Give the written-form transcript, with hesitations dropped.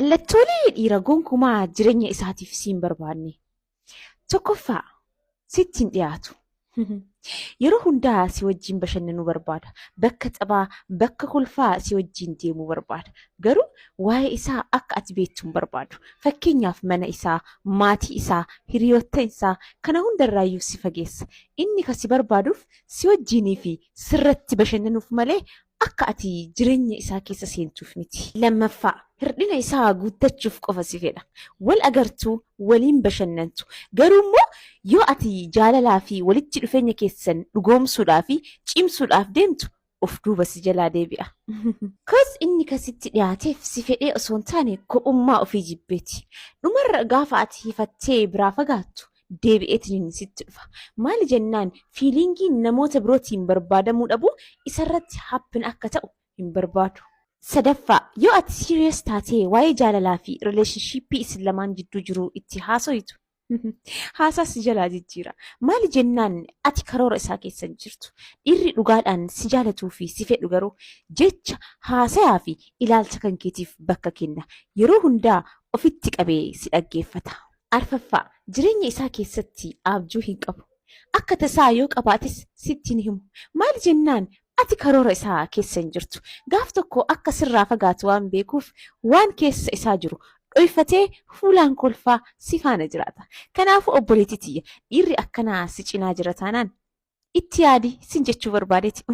Mallattoolee dhiira gonkumaa jireenya isaatiif si hin barbaanne. Tokkoffaa, sitti hin dhiyaatu. Yeroo hundaa si wajjin bashannanuu barbaada. Bakka taphaa, bakka kolfaa si wajjin deemuu barbaada. Garuu waa'ee isaa akka ati beektu hin barbaadu. Fakkeenyaaf mana isaa, maatii isaa, hiriyoottan isaa kana hundarraayyuu si fageessa. Inni ka si barbaaduuf si wajjiinii fi sirratti bashannanuuf malee akka ati jireenya isaa keessa seentuuf miti. Lammaffaa, hirdhina isaa guuttachuuf qofa si fedha. Wal agartu, waliin bashannantu. Garuu immoo yoo ati jaalalaa fi walitti dhufeenya keessan dhugoomsuudhaa fi cimsuudhaaf deemtu of duuba si jalaa deebi'a. Cause inni ka sitti dhiyaateef si fedhee osoo hin taane kophummaa ofii jibbeeti. Dhumarra gaafa ati hifattee biraa fagaattu deebi'eetiniin sitti dhufa. Maali jennaan feelingiin namoota birootiin barbaadamuu dhabuu isarratti happen akka ta'u hin barbaadu. Sadaffaa, yoo ati serious taatee waa'ee jaalalaa fi relationship isin lamaan jidduu jiru itti haasoytu haasaa si jalaa jijjiira. Maali jennaan ati karoora isaa keessa hin jirtu. Dhiirri dhugaadhaan si jaalatuu fi si fedhu garuu jecha, haasayaa fi ilaalcha kan keetiif bakka kenna. Yeroo hundaa ofitti qabee si dhaggeeffata. Arfaffaa, jireenya isaa keessatti aabjuu hin qabu. Akka tasaa yoo qabaates sitti hin himu. Maali jennaan ati karoora isaa keessa hin jirtu. Gaaf tokko akka sirraa fagaatu waan beekuuf waan keessa isaa jiru dhoyfatee fuulaan kolfaa si faana jiraata. Kanaafuu obboleettii tiyya dhiirri akkanaa si cinaa jira taanaan itti yaadi sin jechuu barbaadeeti.